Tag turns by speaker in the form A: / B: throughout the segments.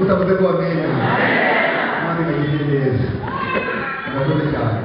A: Mutavuze ko amena. Imana ibagirire neza. Murakoze cyane.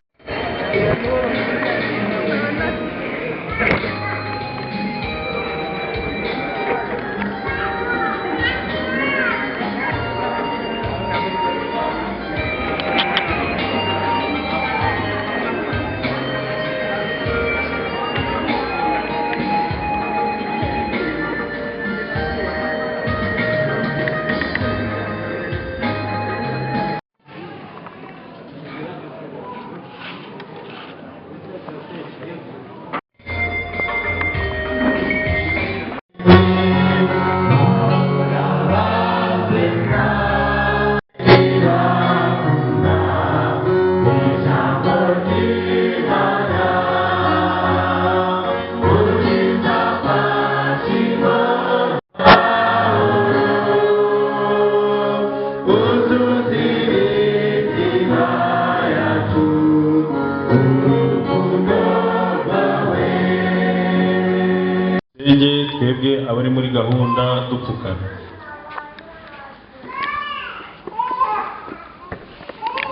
B: Twebwe abari muri gahunda dupfukana.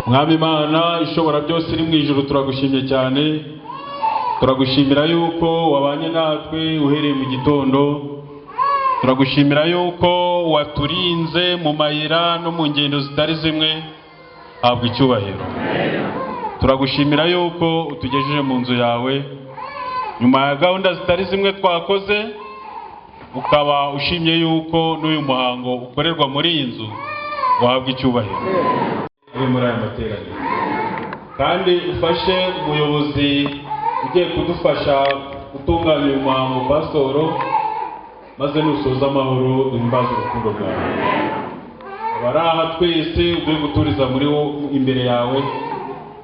B: Mwami Imana ishobora byose iri mu ijuru, turagushimye cyane. Turagushimira yuko wabanye natwe uhereye mu gitondo. Turagushimira yuko waturinze mu mayira no mu ngendo zitari zimwe. Habwa icyubahiro. Turagushimira yuko utugejeje mu nzu yawe nyuma ya gahunda zitari zimwe twakoze, ukaba ushimye yuko n'uyu muhango ukorerwa muri iyi nzu wahabwa icyubahiro muri aya materaniro. Kandi ufashe umuyobozi ugiye kudufasha gutunganya uyu muhango, pasitoro, maze nusoza amahoro duhimbaze urukundo rwawe. Abari aha twese uduhe guturiza muri wo imbere yawe,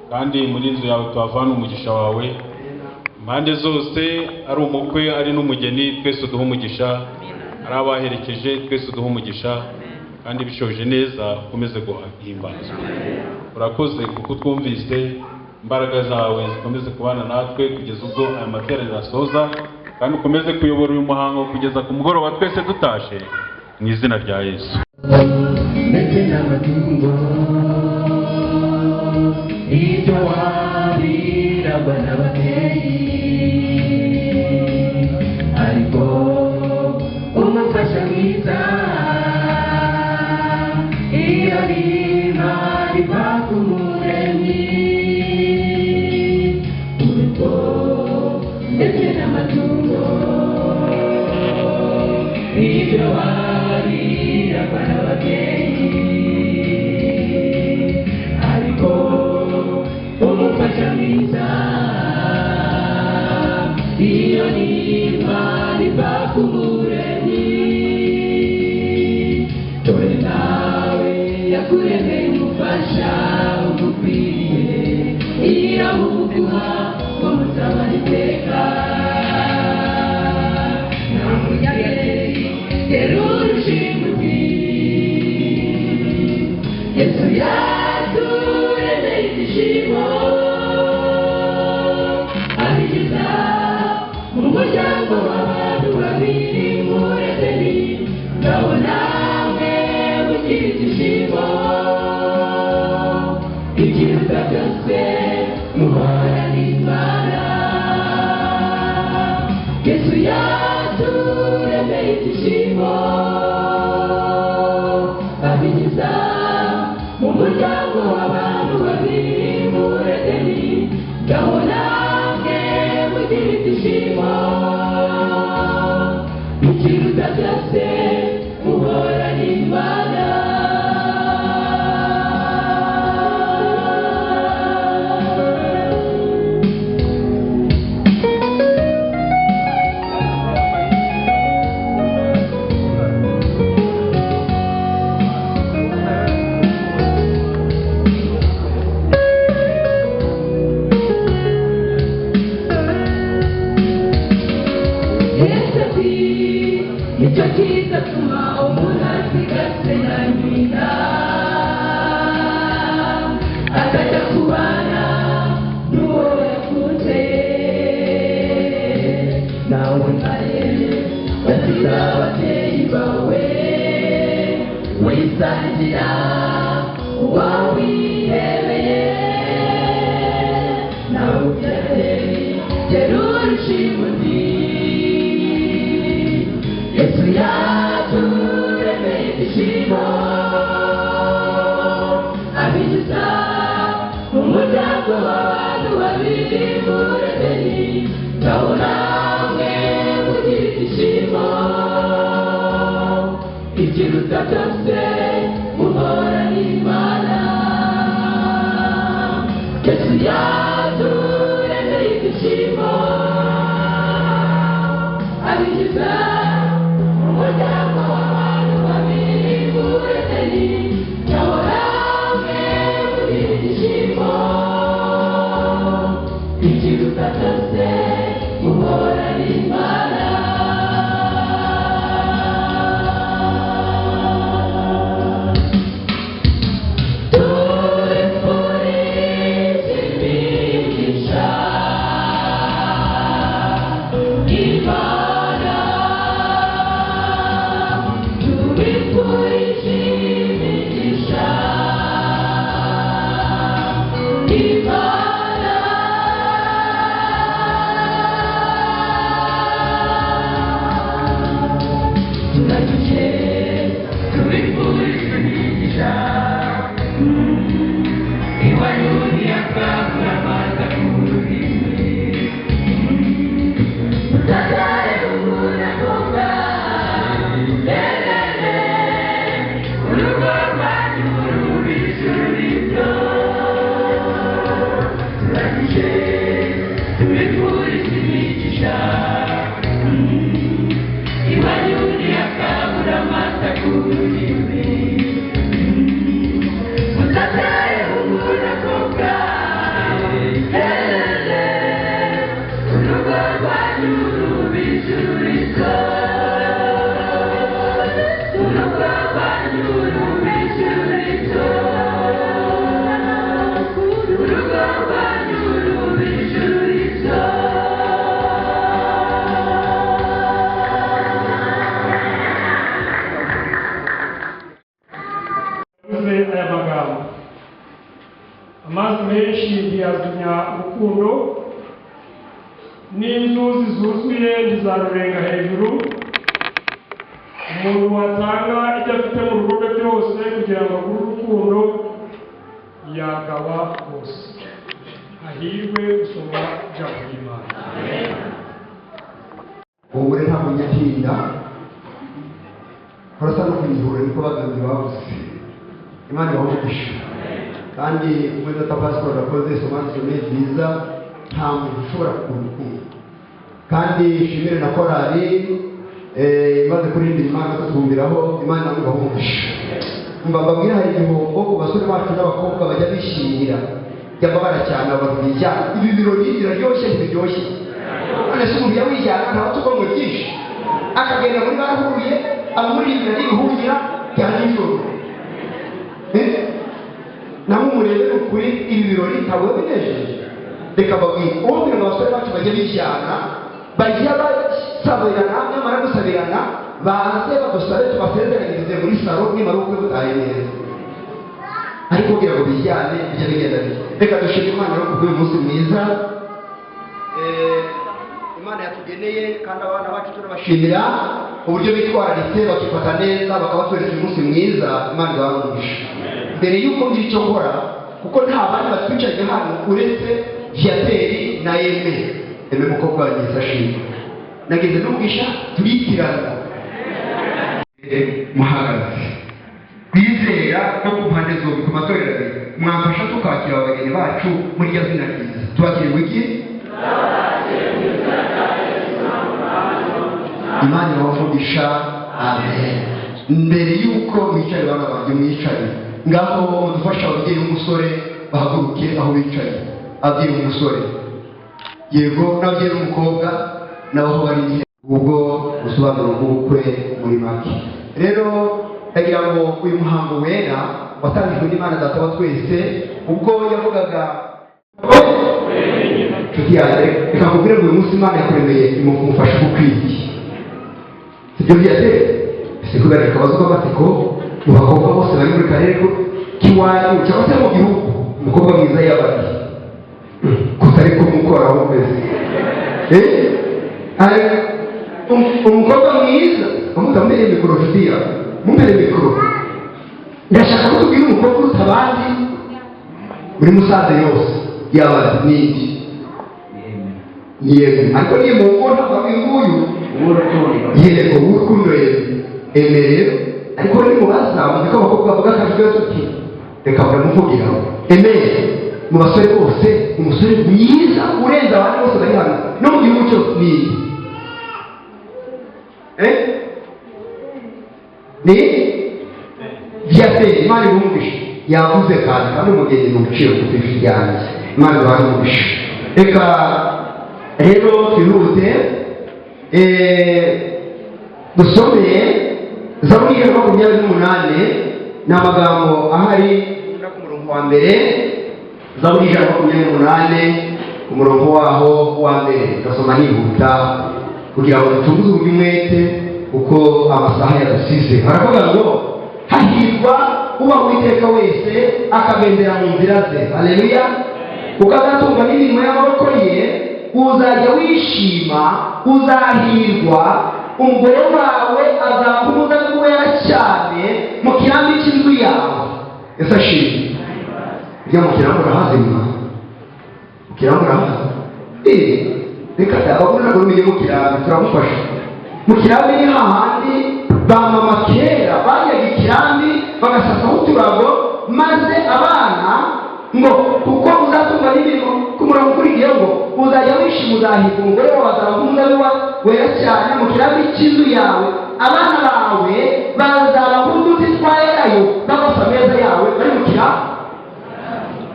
B: kandi muri inzu yawe tuhavane umugisha wawe. Impande zose, ari umukwe ari n'umugeni, twese uduhe umugisha. Ari abaherekeje, twese uduhe umugisha. Kandi bishoje neza ukomeze guhimbazwa. Urakoze kuko twumvise. Imbaraga zawe zikomeze kubana natwe kugeza ubwo aya materaniro asoza, kandi ukomeze kuyobora uyu muhango kugeza ku mugoroba twese dutashe, mu izina rya Yesu.
C: Ndetse n'amatungo, ibyo wabiragwa n'ababyeyi, ariko umufasha mwiza iyo riba riva ku Muremyi. Urugo ndetse n'amatungo, ibyo wabiragwa n'ababyeyi, ariko umufasha mwiza iyo riba riva ku Muremyi. Dore nawe yakuremeye umufasha ugukwiriye, iramuguha umusabana iteka. Nawe mubyeyi terura ushima uti Yesu yaturemeye ibyishimo, abigeza mu muryango w'abantu babiri muri Edeni. Ngaho namwe mugira ibyishimo, ikiruta byose muhorane Imana. Yesu yaturemeye ibyishimo, abinyuza mu muryango w'abantu babiri muri Edeni. Ngaho namwe mugira ibyishimo, ikiruta byose muhorane Imana. Yesu ati nicyo kizatuma umuntu asiga se na nyina, akajya kubana n'uwo yakunze. Nawe ntare basiga ababyeyi bawe, wisangira Abinjiza mu muryango w'abantu babiri muri Edeni, ngaho namwe mugira ibyishimo. Ikiruta byose muhorane Imana. Yesu yaturemeye ibyishimo. Abinjiza mu muryango w'abantu babiri muri Edeni, ngaho namwe mugira ibyishimo. Ikiruta byose muhorane Imana. Tubifurije imigisha Imana, tubifurije imigisha Imana. Turagije tubifurije imigisha. Iwanyu yakabura amazi ku rurimi, mutagare umunagoga lelele, urugo rwanyu rube ijuru rito. Turagije tubifurije imigisha. Iwanyu yakabura amata ku rurimi, mutagare umunagoga lelele, urugo rwanyu rube ijuru rito. Urugo rwanyu rube ijuru rito. Urugo rwanyu rube ijuru rito.
D: Yavuze aya magambo: amazi menshi ntiyazimya urukundo, n'inzuzi zuzuye ntizarurenga hejuru. Umuntu watanga ibyo afite mu rugo rwe byose kugira ngo agure urukundo, yagaba bose. Hahirwe gusoma ijambo ry'Imana.
A: Ubure ntabwo nyatinda kurasa no kuyihura, niko baganzi bavuze. Imana ibahe umugisha. Kandi umwe data pasiporo akoze isobanukirwe nziza, nta muntu ushobora kugura urukundo. Kandi shimire na korali imaze kuririmba Imana tutumviraho. Imana ibahe umugisha. Mba mbabwira, hari igihombo ku basore bacu n'abakobwa bajya bishingira, jya cyane abantu bijyana. Ibi birori biraryoshye, ntibiryoshye? None se umuntu yawijyana ntawe tugomba byinshi, akagenda muri barahuye, amuririmbira n'ibihungira bya nijoro? Namwe murebe ukuri, ibi birori ntabwo biba binejeje. Reka babwire, ubundi ngo abasore bacu bajye bijyana, bajya basabirana, nyamara gusabirana baze badusabe tubasezeranyirize muri salo, nimara ubukwe butahe neza. Ariko kugira ngo bijyane bijye bigenda bityo. Reka dushime Imana rero kubw'uyu munsi mwiza Imana yatugeneye, kandi abana bacu turabashimira uburyo bitwararitse, bakifata neza, bakabatwereka uyu munsi mwiza. Imana ibahe umugisha. Mbere y'uko ngira icyo nkora, kuko nta bandi batwicaye hano uretse Viateri na Eme. Eme mukobwa wanjye ashimwe, nageze n'umugisha turitirana muhagaze kwizera no ku mpande zombi, ku matorero abiri. Mwamfasha tukakira abageni bacu muri iryo zina ryiza. Tubakire wiki. Imana ibahe umugisha, amen. Mbere y'uko mwicaye, bana banjye, mwicaye ngaho, dufasha ababyeyi b'umusore bahaguruke aho bicaye. Ababyeyi b'umusore, yego, n'ababyeyi b'umukobwa nabo bari. Ubwo busobanuro bw'ubukwe muri make rero, ndagira ngo uyu muhango wera watangijwe n'Imana Data wa twese ubwo yavugaga. Nshuti yanjye, reka nkubwire ngo uyu munsi Imana yakuremeye imufasha ukwiriye, sibyo byateye? Si kubera akabazo k'amatsiko, mu bakobwa bose bari muri karere k'iwanyu cyangwa se mu gihugu, umukobwa mwiza yabari kutari kumukoraho mbese? Umukobwa mwiza mutamubere mikoro. Nshuti yawe, mumere mikoro. Ndashaka ko tubwira umukobwa uruta abandi. Muri Musanze yose yaba niki ni yego, ariko ni mu ngo ntabwo ari nguyu yego urukundo yego rero, ariko ni mubaza muzi ko abakobwa bavuga akajwi gato uti reka baramuvugiraho. Emeye mu basore bose, umusore mwiza urenze abandi bose bari hano no mu gihugu cyose ni ni Viateur. Imana ibumvishe yavuze kandi umugeni ni ubuciro ku ijwi ryanjye. Imana ibahe umugisha. Reka rero twihute dusome Zaburi 128, ni amagambo ahari ku murongo wa mbere. Zaburi 128 ku murongo waho wa mbere. Ndasoma nihuta kugira ngo dutunguze uburyo umwete kuko amasaha yadusize. Baravuga ngo hahirwa uba Uwiteka wese akagendera mu nzira ze. Haleluya! Kuko azatunga n'imirimo y'amaboko ye, uzajya wishima, uzahirwa. Umugore wawe azaba umuzabibu wera cyane mu kirambi cy'inzu yawe. Ese ashimwe ujya mu kirambi urahazima, mu kirambi urahazi. Reka abagore ntabwo bamenye mu kirambi, turamufasha. Mu kirambi ni hahandi ba mama kera bajyaga ikirambi bagasasaho uturago, maze abana ngo kuko uzatunga n'imirimo ku murongo ukurikiyeho ngo uzajya wishima, uzahirwa, umugore wawe azaba nk'umuzabibu wera cyane mu kirambi cy'inzu yawe, abana bawe bazaba nk'uduti twa elayo bagasa ameza yawe bari mu kirambi.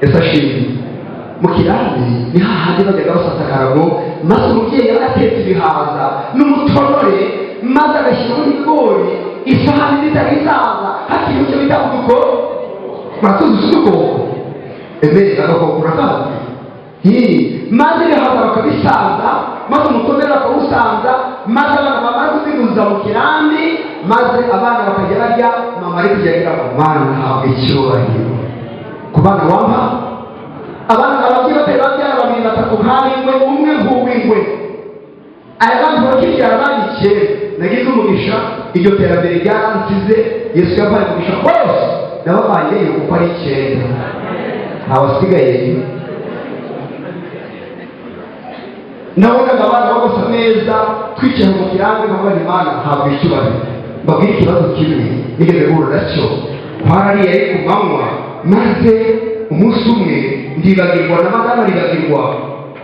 A: Ese ashimwe mu kirambi ni hahandi bajyaga basasa akarago, maze umubyeyi yaba yatetse ibihaza n'umutonore, maze agashyiraho ibigori, isahani zitari izaza hakiri icyo bita udukoko. Muratuzi udukoko? Emeye agakoko urakazi. Maze ibihaza bakabisanza, maze umutonore bakawusanza, maze abana bamara kuziguza mu kirambi, maze abana bakajya barya, mama ari kujya agira ngo Mana ntabwo icyubahiro ku bana wampa. Abana ababyeyi batari babyara babiri batatu nk'ab'ingwe, umwe nk'uw'ingwe. Aya bantu bakibyara abandi kera. Nagize umugisha, iryo terambere ryaransize, Yesu yampaye umugisha hose, nabavanyeyo uko ari 9, ntawasigaye. Nabonaga abana bagose ameza twicaye mu kirambi, nkavuga nti Mana ntabwo icyubahiro. Mbabwire ikibazo kimwe nigeze guhura nacyo, twarariye ari ku manywa, maze umunsi umwe ndibagirwa na madamu aribagirwa,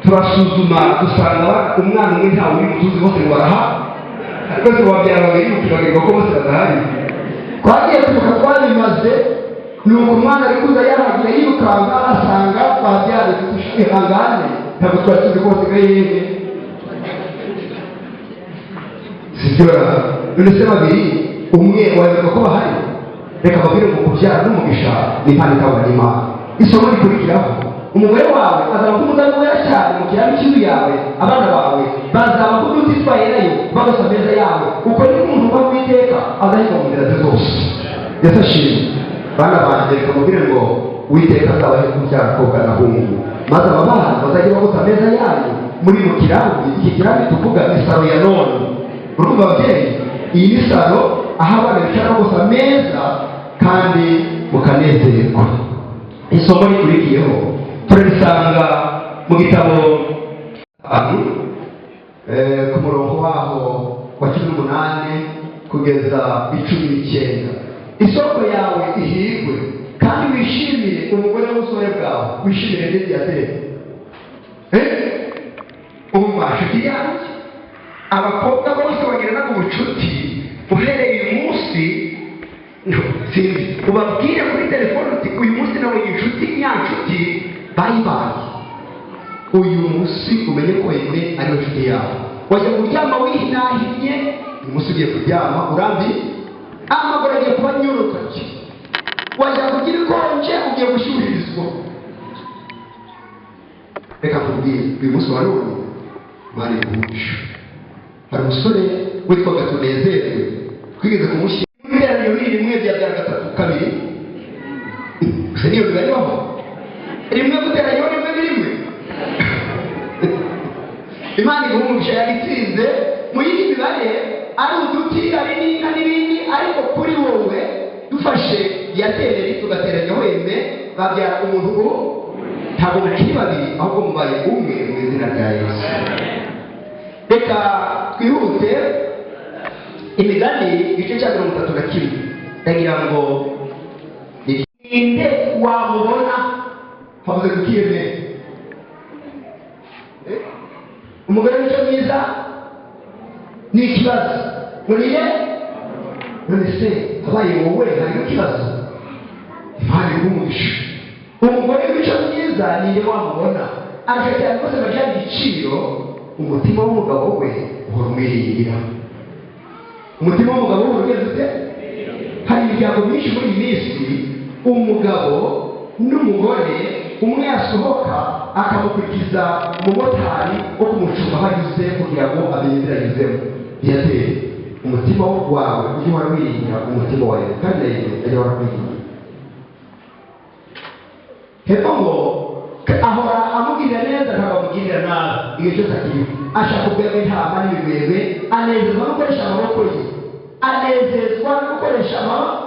A: turasuzuma dusanga umwana umwe ntawe uri mutuzi bose ngo baraha, ariko se wabyara babiri ukibagirwa ko bose badahari. Twagiye kwibuka twabimaze, nuko umwana ari kuza yaragiye yirukanka asanga babyara ihangane, ntabwo twari tuzi ko basigaye hehe. Sibyo none se babiri umwe wayoberwa ko bahari? Reka babwire ngo kubyara n'umugisha ni impano itangwa n'Imana. Isomo rikurikiraho, umugore wawe azaba nk'umuzabibu wera cyane mu kirambi cy'inzu yawe, abana bawe bazaba nk'uduti twa elayo bagose ameza yawe. Uko ni umuntu uba Uwiteka azahirwa mu nzira ze zose. Yesu ashimwe. Bana banjye reka mubwire ngo Uwiteka azabahe kubyara abakobwa n'abahungu, maze aba bana bazajya bagose ameza yanyu muri mu kirambi. Iki kirambi tuvuga ni saro ya none. Urumva ababyeyi, iyi ni saro aho abana bicara bagose ameza kandi mukanezerwa. Isomo rikurikiyeho turarisanga mu gitabo ku murongo waho wa 18 kugeza 19. Isoko yawe ihirwe kandi wishimire umugore w'ubusore bwawe, wishimire n'ibyo. Umva nshuti yanjye, abakobwa bose bagirana ubucuti uhereye uyu munsi, sinzi ubabwire kuri telefone uti uyu munsi nabonye inshuti nyanshuti, bayibaye. Uyu munsi umenye ko Aime ari inshuti yawe. Wajya kuryama wihinahinnye, uyu munsi ugiye kuryama urambi, amaguru agiye kuba nyuruka, wajya kugira ikonje ugiye gushyuhirizwa. Reka nkubwire uyu munsi wa none bari kumuca. Hari umusore witwaga Tunezerwe, twigeze kumushyira iteraniro ni rimwe bya gatatu kabiri, gusa niyo mibare ibaho, rimwe guteranyaho rimwe ni rimwe. Imana iguha umugisha yagitsinze mu yindi mibare, ari uduti ari n'inka n'ibindi, ariko kuri wowe dufashe yatereri tugateranyaho Aime babyara umuntu ubu. Ntabwo mukiri babiri, ahubwo mubaye umwe mu izina rya Yesu. Reka twihute Imigani igice cya 31. Ndagira ngo ninde wamubona habuze gukiyeme. Umugore w'imico myiza ni ikibazo. Muriye none se abaye wowe hari ikibazo? Imana iguhe. Umugore w'imico myiza ninde wamubona? Arusha cyane rwose amajyana igiciro. Umutima w'umugabo we uhora umwiringira. Umutima w'umugabo we uhora ute? Hari imiryango myinshi muri iyi minsi umugabo n'umugore umwe yasohoka akamukurikiza umumotari wo kumucunga aho anyuze kugira ngo amenye inzira anyuzemo. Yateye umutima wawe ujye uhora wiringira umutima wawe, kandi nawe ajya ahora kwiringira. Hepfo ngo ahora amugirira neza, ntabwo amugirira nabi igihe cyose akiriho. Ashaka ubwenge bw'intama n'ibigwegwe, anezezwa no gukoresha amaboko ye, anezezwa no gukoresha amaboko.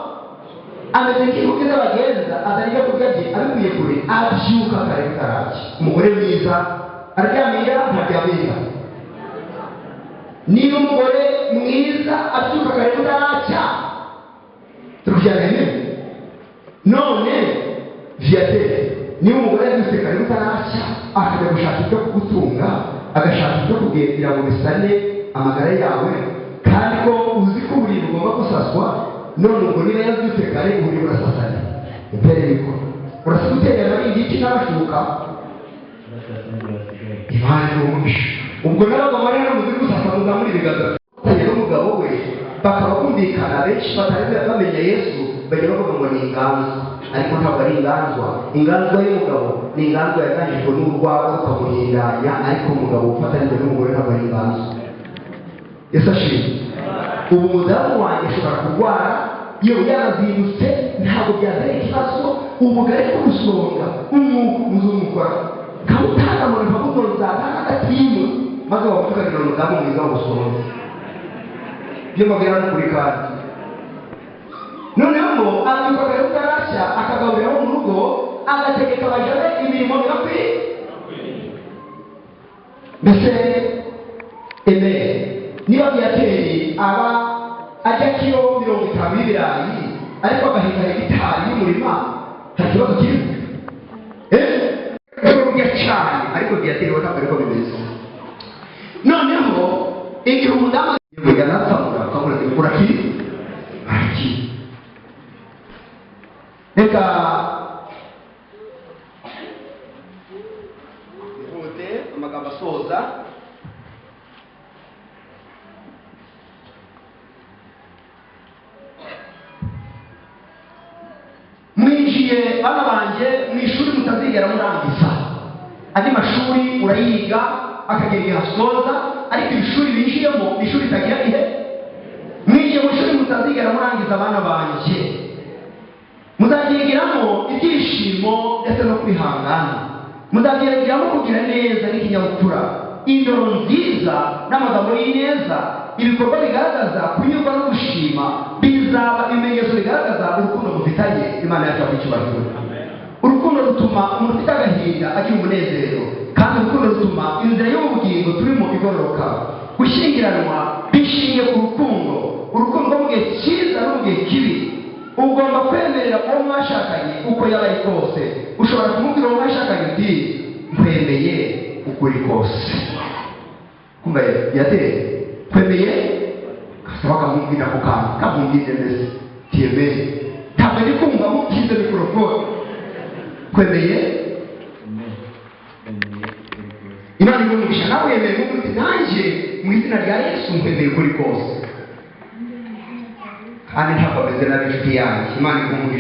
A: Ameze nk'inkuge z'abagenza, azana ibyo kurya bye abikuye kure, abyuka kare bitaracya. Umugore mwiza araryamira ntaryamira. Niba umugore mwiza abyuka kare bitaracya, turyamye none viateur. Niba umugore yabyutse kare bitaracya akajya gushaka ibyo kugutunga, agashaka ibyo kugendera mu bisane amagara yawe, kandi ko uzi ko uburiri bugomba gusaswa, none ubwo niba yabyutse kare uburiri burasasana. Imbere bikora urasa guterera igiti n'abashuka. Imana iguhe. Ubwo n'abagabo rero muzi gusasa muzamura ibiganza. N'umugabo we bakaba bumvikana, benshi batari bamenya Yesu bajya bavuga ngo ni inganzwa, ariko ntabwo ari inganzwa. Inganzwa y'umugabo ni inganzwa yaganjijwe n'urwagwa rukamuhindanya, ariko umugabo ufatanije n'umugore ntabwo ari inganzwa. Yesu ashimwe. Ubu umudamu wanjye ashobora kurwara, yewe yarazindutse ntabwo byazana ikibazo. Ubugari bw'urusonga umuzumukora kawutanga nkabunoza n'agatimwe, maze wamutukanira umudamu mwiza w'ubusonga. Ibyo mbabwira ni ukuri. Kandi noneho ngo abyuka kare butaracya, akagaburira abo mu rugo, agategeka abaja be imirimo ibakwiye. Mbese eme niba Viateri aba ajya kiro 50 y'ibirayi, ariko agahinga hegitari y'umurima, nta kibazo kirimo. Urya cyane, ariko Viateri we ntabwo ariko bimeze. Noneho igihe umudamu yanapfa, urakiri arakiri. Reka ihute amagambo asoza. Mwinjiye bana banjye mu ishuri mutazigera murangiza. Andi mashuri urayiga akagera igihe asoza, ariko iri shuri binjiyemo ni ishuri ritagira ihe. Mwinjiye mu ishuri mutazigera murangiza abana banjye. Muzabyigiramo ibyishimo ndetse no kwihangana. Muzabyigiramo kugira neza n'ikinyabupfura, indoro nziza n'amagambo y'ineza, ibikorwa bigaragaza kunyurwa no gushima, bizaba ibimenyetso bigaragaza urukundo mufitanye. Imana yacu icyubahiro. Urukundo rutuma umuntu ufite agahinda agira umunezero, kandi urukundo rutuma inzira y'ubugingo turimo igororoka. Gushyingiranwa bishingiye ku rukundo, urukundo mu gihe cyiza no mu gihe kibi. Ugomba kwemerera uwo mwashakanye uko yaba ari kose. Ushobora kumubwira uwo mwashakanye uti nkwemeye ukuri kose. Kumva yateye kwemeye kasaba kamubwira ako kantu kamubwire mbese tiyemeye. Ntabwo ndi kumva mubwize mikorofone. Kwemeye Imana iguhe, nawe yemeye uti nanjye mu izina rya Yesu nkwemeye ukuri kose. Kandi ntabwo ameze nabi inshuti yanjye. Imana iguhe.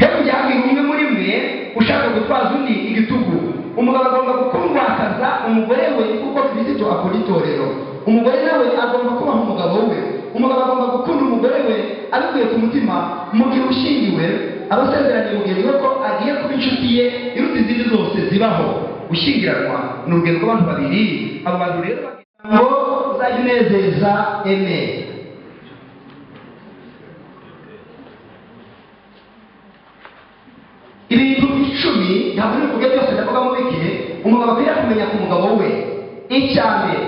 A: Hebu byabwira umwe muri mwe ushaka gutwaza undi igitugu. Umugabo agomba gukundwakaza umugore we kuko Kristo akora itorero. Umugore nawe agomba kubaha umugabo we. Umugabo agomba gukunda umugore we abikuye ku mutima. Mu gihe ushingiwe aba asezeraniye mugenzi we ko agiye kuba inshuti ye iruta izindi zose zibaho. Gushyingiranwa ni urugendo rw'abantu babiri. Abo bantu rero bagira ngo uzajye unezeza eme. Ibintu 10 ntabwo uri kuvuga byose, ndavuga Umugabo akwiriye kumenya ku mugabo we. Icya mbere,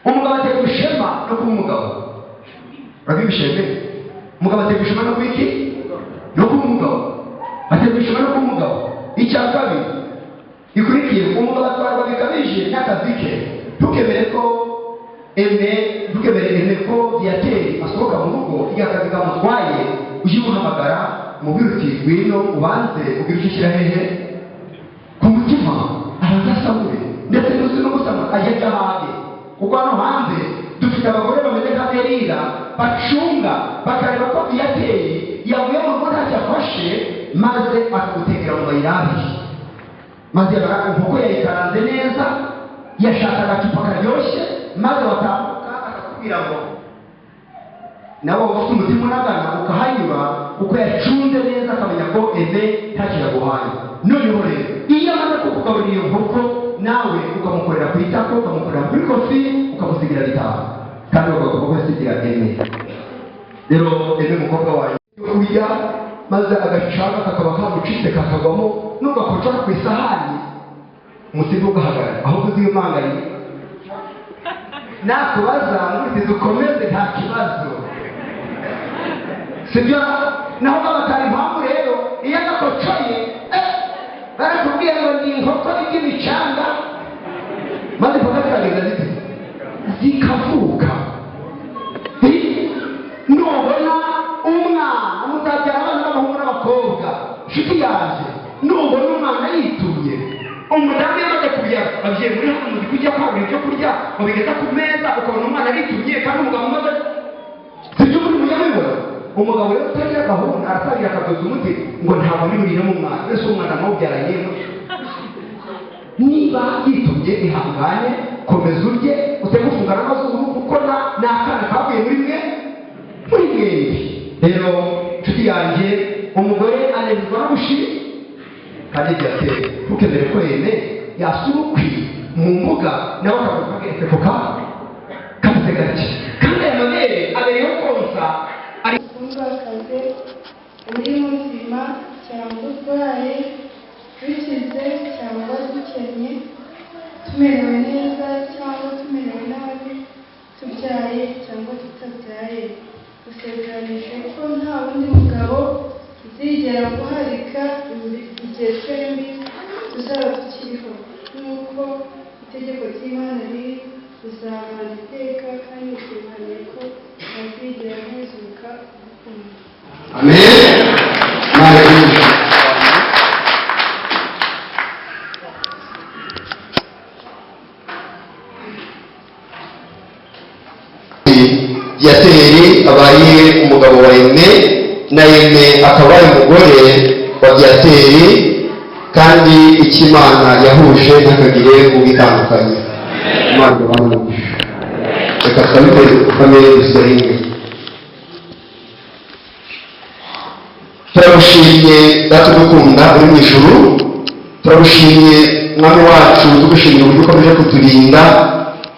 A: umugabo aterwa ishema no kuba umugabo. Urabyumvise? Umugabo aterwa ishema no kuba iki? No kuba umugabo. Aterwa ishema no kuba umugabo. Icya kabiri ikurikiye, umugabo atwarwa bikabije n'akazi ke. Ntukemere ko Aime, ntukemere Aime ko Viateur asohoka mu rugo iyo akazi kamutwaye, ujye umuhamagara umubwire uti ngwino ubanze ugire icyo ushyira hehe ku mutima, abanze asamure, ndetse n'uzi no gusamura ajye ajya ahandi. Kuko hano hanze dufite abagore bameze nka Delila, bacunga bakareba ko Viateur yavuye mu rugo ntacyo afashe, maze akagutekera mu mayira abiri. Maze inkoko yayikaranze neza, yashaka agacupa karyoshye, maze watambuka akakubwira ngo nawe waba ufite umutima unagana ukahanyura, uko yacunze neza akamenya ko Aime ntacyo yaguhaye. Noneho rero iyo amaze kukugaburira iyo nkoko, nawe ukamukorera ku itako, ukamukorera kuri kofi, ukamusigira bitanu, kandi bagomba kusigira Aime. Rero Aime mukobwa wanjye kurya, maze agacanga kakaba kamucitse kakagwamo, nugakoca ku isahani umusigo ugahagarara, ahubwo uziyumanganye nakubaza ngo dukomeze nta kibazo, sibyo? Naho babatara impamvu rero iyo agakocoye barakubwiye ngo ni inkoko irya imicanga, maze impaka zikagenda zite zikavuka. Nubona umwana muzabyara abana b'abahungu n'abakobwa, nshuti yanjye, nubona umwana yitumye, umudamu yamaze kubyara, ababyeyi muri hano muzi kujya kwagura ibyo kurya babigeza ku meza, ukabona umwana aritumye kandi umugabo amaze, sibyo? Muri mujya mubibona umugabo rero utagira gahunda aratangira akadoza umuti ngo ntabwo ndi buriremo umwana, mbese umwana mwawubyaranye. Niba yitumye ihangane, komeza urye, utegufunga n'amazuru, kuko ni akana kavuye muri mwe, muri mwembi. Rero nshuti yanjye, umugore anezezwa no gushima kandi byateye. Ntukemere ko Aime yasura ukwi mu mbuga nawe akavuga ko kameze gake, kandi aya mabere abereyeho konsa.
E: Umupfakazi uri muzima cyangwa urwaye, dukize cyangwa dukennye, tumerewe neza cyangwa tumerewe nabi, tubyaye cyangwa tutabyaye, usezeranije ko nta wundi mugabo uzigera guharika igihe twembi tuzaba tukiriho, nk'uko itegeko ry'Imana riri, tuzabana iteka, kandi usezeraniye ko ntazigera ntezuka kugukunda.
A: Amen. Imana. Viateur abaye umugabo wa Aime, na Aime akaba ari umugore wa Viateur, kandi icyo Imana yahuje ntakagire ubitandukanye. Imana ibahe. Reka twabikore dupfukame dusenge. Turagushimye Data udukunda uri mu ijuru, turagushimye Mwami wacu, tugushimiye uburyo ukomeje kuturinda,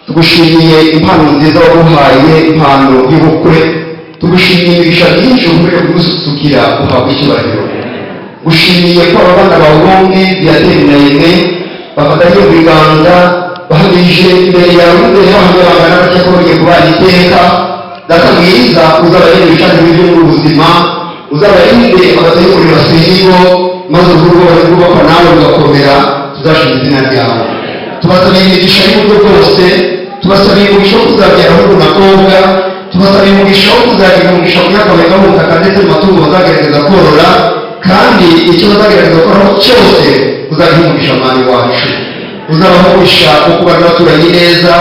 A: tugushimiye impano nziza waduhaye, impano y'ubukwe, tugushimiye imigisha myinshi ukomeje kudusukira, uhabwa icyubahiro. Gushimiye ko aba bana bawe bombi Viateur na Aime bafatanye mu biganza, bahamije imbere yawe n'imbere y'abahamya bangana batya ko bagiye kubana iteka. Data mwiza, uzabarinde ibicantiro byo mu buzima, uzabarinde abatayikuri basenyigo, maze urugo rwabo rwubakwa nawe rugakomera, tuzashima izina ryawe. Tubasabiye imigisha y'uburyo bwose, tubasabiye umugisha wo kuzabyara ahubwo na kobwa, tubasabiye umugisha wo kuzagira umugisha mu myaka barenga mu butaka ndetse mu matungo bazagerageza korora, kandi icyo bazagerageza gukoraho cyose uzagiha umugisha Mwami wacu. Uzabaha umugisha wo kubana n'abaturanyi neza,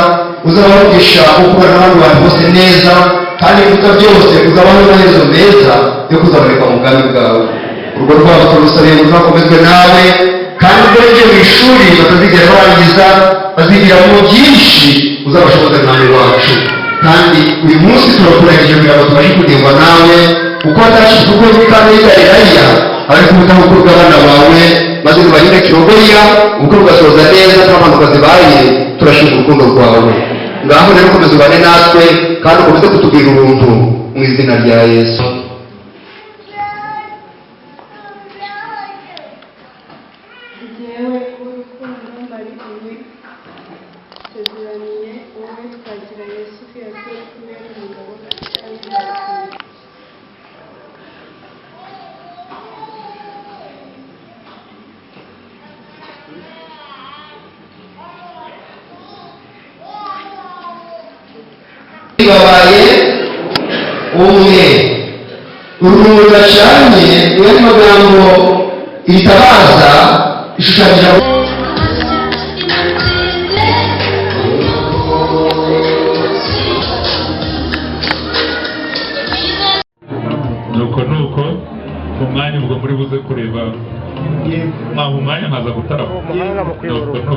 A: uzabaha umugisha wo kubana n'abandi bantu bose neza, kandi ibikorwa byose uzabaha amaherezo meza yo kuzaboneka mu bwami bwawe. Urugo rwabo turusabiye ngo ruzakomezwe nawe, kandi ubwo binjiye mu ishuri batazigera barangiza, bazigiramo byinshi, uzabashoboze Mwami wacu. Kandi uyu munsi turakurangije kugira ngo tubashe kugengwa nawe, uko watashe ubukwe bw'i Kana y'i Galilaya, ariko ubutaha ubukwe bw'abana bawe, maze nubahire kirogoya, ubukwe bugasoza neza, nta mpanuka zibaye, turashima urukundo rwawe. Ngaho rero komeza ubane natwe, kandi ukomeze kutubwira ubuntu mu izina rya Yesu.
E: Njyewe Urukundo Marie Aimée nsezeraniye wowe Twagirayezu Viateur kubera umugabo kandi nzagukomeza.
A: Babaye umwe, urumuri bacanye niyo magambo itabaza ishushanyije.
F: Nuko mu mwanya ubwo muri buze kureba mwaha umwanya nkaza gutarama. Nuko nuko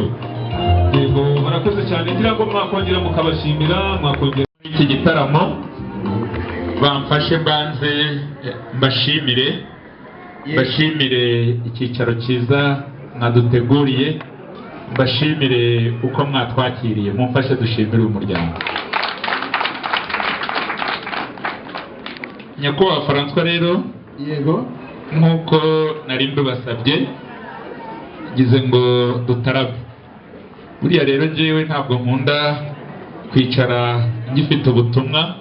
G: Yego, murakoze cyane. Ngira ngo mwakongera mukabashimira, mwakongera.
F: Iki gitaramo bamfashe mbanze mbashimire icyicaro cyiza mwaduteguriye, mbashimire uko mwatwakiriye, mumfashe dushimire uyu muryango. Nyakubahwa François rero,
A: yego,
F: nk'uko nari mbibasabye ngize ngo dutarabe. Buriya rero njyewe ntabwo nkunda kwicara ngifite ubutumwa,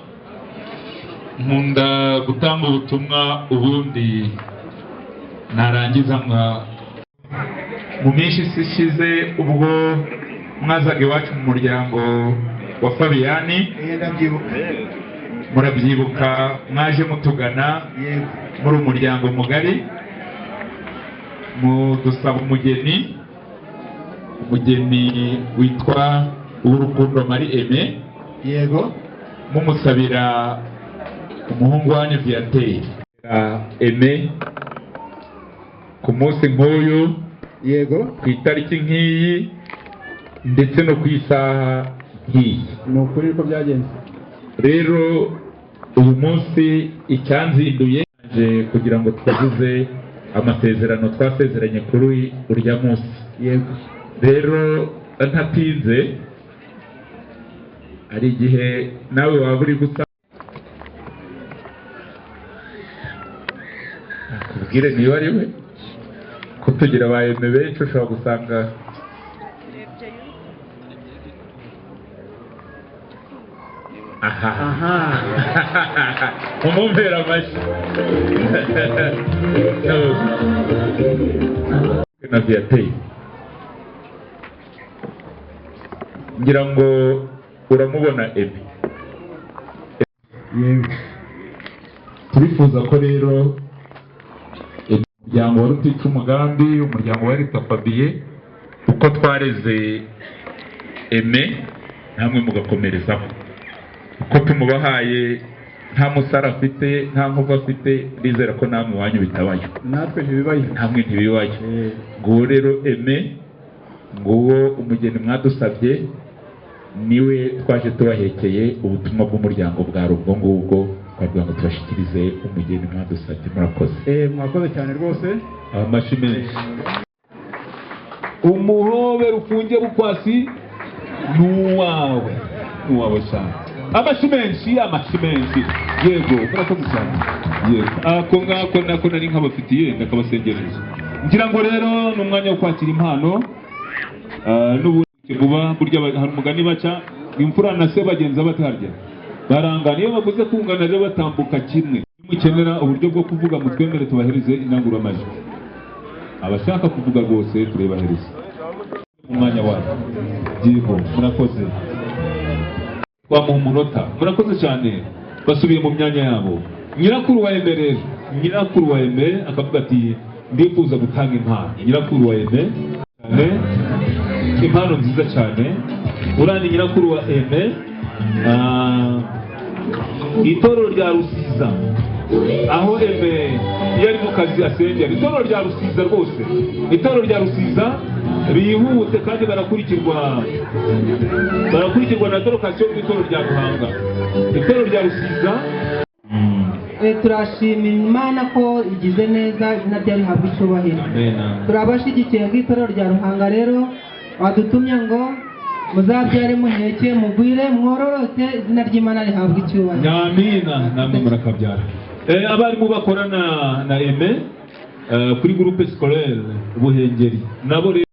F: nkunda gutanga ubutumwa ubundi narangiza nka mu minsi ishize ubwo mwazaga iwacu mu muryango wa Fabiyani, murabyibuka mwaje mutugana muri umuryango mugari, mudusaba umugeni witwa Urukundo Marie Aimée,
A: yego,
F: mumusabira umuhungu wanyu Viateur Aimée ku munsi nk'uyu,
A: yego,
F: ku itariki nk'iyi ndetse no ku isaha nk'iyi.
A: Ni ukuri ko byagenze.
F: Rero uyu munsi icyanzinduye kugira ngo twuzuze amasezerano twasezeranye kuri urya munsi.
A: Yego.
F: Rero ntatinze, hari igihe nawe waba uri gusa akubwire niba ari we, ko tugira ba Aimé benshi ushobora gusanga aha mumumpera amashyi na Viateur. Ngira ngo uramubona Aimé.
A: Yego.
F: Turifuza ko rero umuryango wa Rutica Umugambi, umuryango wa Rita Fabien, uko twareze Aimé namwe mugakomerezaho, uko tumubahaye nta musara afite, nta nkovu afite, ndizera ko namwe iwanyu bitabayo.
A: Natwe ntibibayo.
F: Namwe ntibibayo. Nguwo rero Aimé, nguwo umugeni mwadusabye, niwe twaje tubahekeye ubutumwa bw'umuryango bwa ubwo ngubwo, twagira ngo tubashyikirize umugeni mwadusabye. Murakoze.
A: Mwakoze cyane rwose.
G: Amashyi menshi. Umuhobe rufunge bukwasi nuwawe, nuwawe cyane. Amashyi menshi, amashyi menshi. Yego, murakoze cyane. Yego, ako ngako nako nari nkabafitiye ndakabasengereza. Ngira ngo rero ni umwanya wo kwakira impano. N'ubundi vuba burya hari umugani baca imfura na se bagenza batarya barangana, iyo bavuze kungana rero batambuka kimwe. Mukenera uburyo bwo kuvuga mutwemere tubahereze indangururamajwi, abashaka kuvuga rwose turebahereze umwanya wabo. Yego, murakoze. Twamuha umunota. Murakoze cyane. Basubiye mu myanya yabo. Nyirakuru wa Aimé rero, nyirakuru wa Aimé akavuga ati ndifuza gutanga impano. Nyirakuru wa Aimé cyane, impano nziza cyane. Urani nyirakuru wa Aimé, itorero rya Rusiza, aho Aimé iyo ari mu kazi asengera, itorero rya Rusiza rwose, itorero rya Rusiza bihute kandi barakurikirwa na Dorokasiyo mu itorero rya Ruhanga, itorero rya Rusiza.
H: Turashimira Imana ko igize neza, izina ryayo rihabwa icyubahiro. Turabashyigikiye nk'itorero rya Ruhanga rero badutumye ngo muzabyare muheke mugwire mwororoke, izina ry'Imana rihabwa icyubahiro.
G: Amina, namwe murakabyara. Abarimu bakorana na Aimé kuri groupe scolaire Buhengeri nabo rero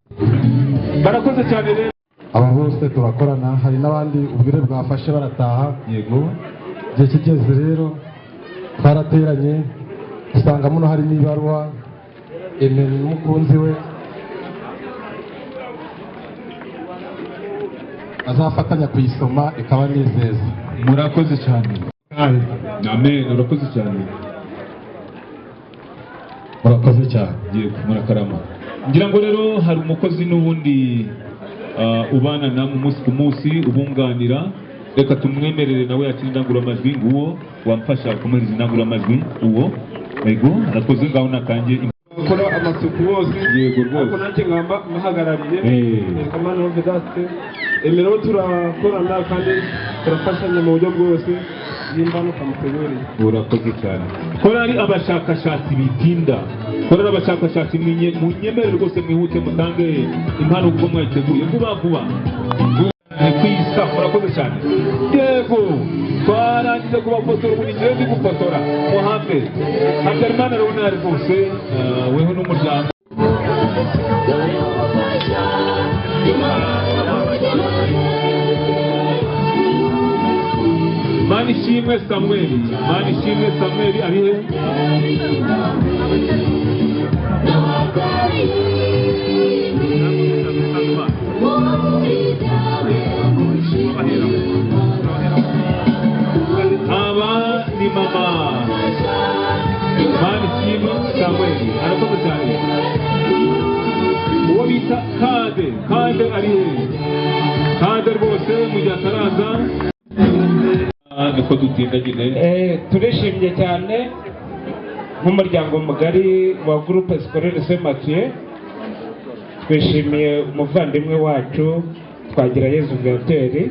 G: barakoze cyane rero.
I: Aba bose turakorana, hari n'abandi ubwire bwafashe barataha.
G: Yego.
I: Igihe kigeze rero twarateranye, usanga muno hari n'ibaruwa Aime n'umukunzi we azafatanya kuyisoma ikabanezeza.
G: Murakoze cyane. Amen, urakoze cyane.
I: Murakoze cyane.
G: Yego, murakarama. Ngira ngo rero hari umukozi n'ubundi ubana namwe umunsi ku munsi ubunganira, reka tumwemerere nawe yakira indangururamajwi. Nguwo wamfasha kumuhereza indangururamajwi uwo. Yego, arakoze. Ngaho natangiye
J: gukora amasuku bose.
G: Yego rwose.
J: Ariko nanjye nkaba muhagarariye Kamana Vedaste Emero, turakorana kandi turafashanya mu buryo bwose n'impano kamuteguriye.
G: Urakoze cyane. Korari abashakashatsi bitinda, korari abashakashatsi munyemerere rwose mwihute mutange impano kuko mwayiteguye vuba vuba kwisa. Murakoze cyane. Yego, twarangije kubafotora, ubu ni ndi gufotora muhambe Habyarimana Leonard rwose, weho n'umuryango. Manishimwe Samuel, Manishimwe Samuel ari he? Aba ni mama Manishimwe Samuel, arakoze cyane. Uwo bita Kade, Kade ari he? Kade rwose mu gihe ataraza niko dutinda nyine.
K: Turishimye cyane nk'umuryango mugari wa Groupe Scolaire Saint Mathieu, twishimiye umuvandimwe wacu Twagirayezu Viateur,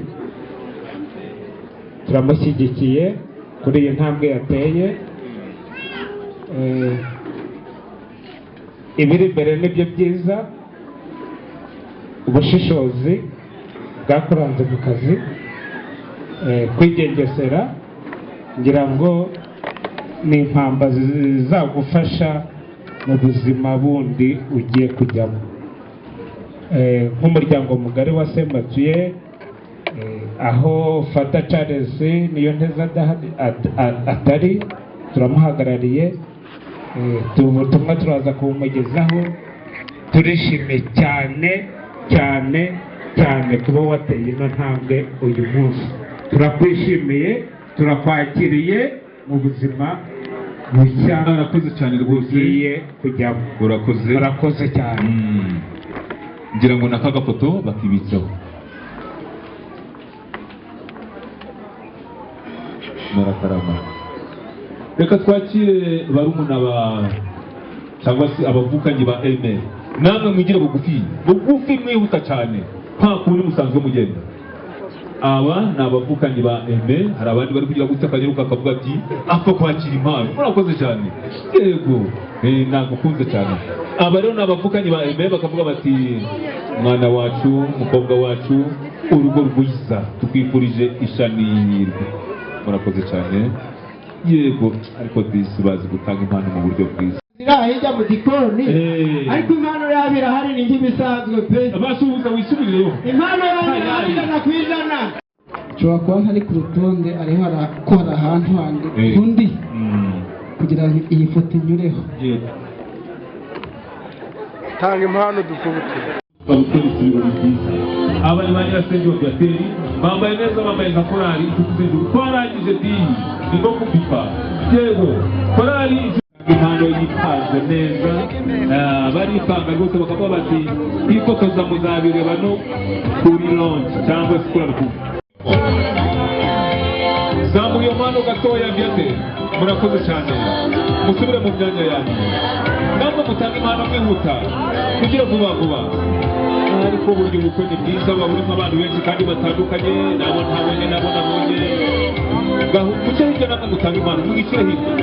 K: turamushyigikiye kuri iyi ntambwe yateye. Ibiri imbere nibyo byiza, ubushishozi bwakuranze mu kazi, kwigengesera, ngira ngo ni impamba zizagufasha mu buzima bundi ugiye kujyamo. Nk'umuryango mugari wa Saint Mathieu, aho Fata Charles niyo nteza atari, turamuhagarariye, ubutumwa turaza kubumugezaho. Turishimye cyane cyane cyane kuba wateye ino ntambwe uyu munsi. Turakwishimiye, turakwakiriye mu buzima bushya.
G: Urakoze cyane rwose.
K: Ugiye kujyamo.
G: Urakoze.
K: Urakoze cyane.
G: Ngira ngo naka gafoto bakibitseho. Murakarama. Reka twakire barumuna ba cyangwa se abavukanyi ba Aime. Namwe mwigire bugufi, bugufi mwihuta cyane nta kundi musanzwe mugenda. Aba ni abavukanyi ba Aime, hari abandi bari kugira gutya akanyaruka akavuga ati apfa kwakira impano. Murakoze cyane. Yego, nagukunze cyane. Aba rero ni abavukanyi ba Aime, bakavuga bati mwana wacu, mukobwa wacu, urugo rwiza, tukwifurije ishanirwe. Murakoze cyane. Yego, ariko disi bazi gutanga impano mu buryo bwiza.
A: Hirya mu gikoni, ariko impano yabo irahari, ni nk'ibisanzwe pe.
G: Basuhuza wisubirireyo.
A: Impano yabo irahari 100%.
L: Nshobora kuba ntari ku rutonde, ariho arakora ahantu handi undi kugira ngo iyi foto inyureho.
J: Tanga impano dukubute.
G: Aba ni ba nyirasenge wa Viateur, bambaye neza, bambaye nka korali inshuti z'ijuru. Twarangije diyi ni nko kubipa. Yego, korali impano yipanze neza, baripanga rwose bakavuga bati kwifotoza muzabireba no kuri launch cyangwa se kuri album. Zamuye iyo mpano gatoya Viateur, murakoze cyane. Musubire mu myanya yanyu, namwe mutange impano mwihuta kugira vuba vuba. Ariko burya ubukwe ni bwiza, buba burimo abantu benshi kandi batandukanye, nabo ntabonye nabo nabonye. Muce hirya namwe mutange impano, mwicire hirya.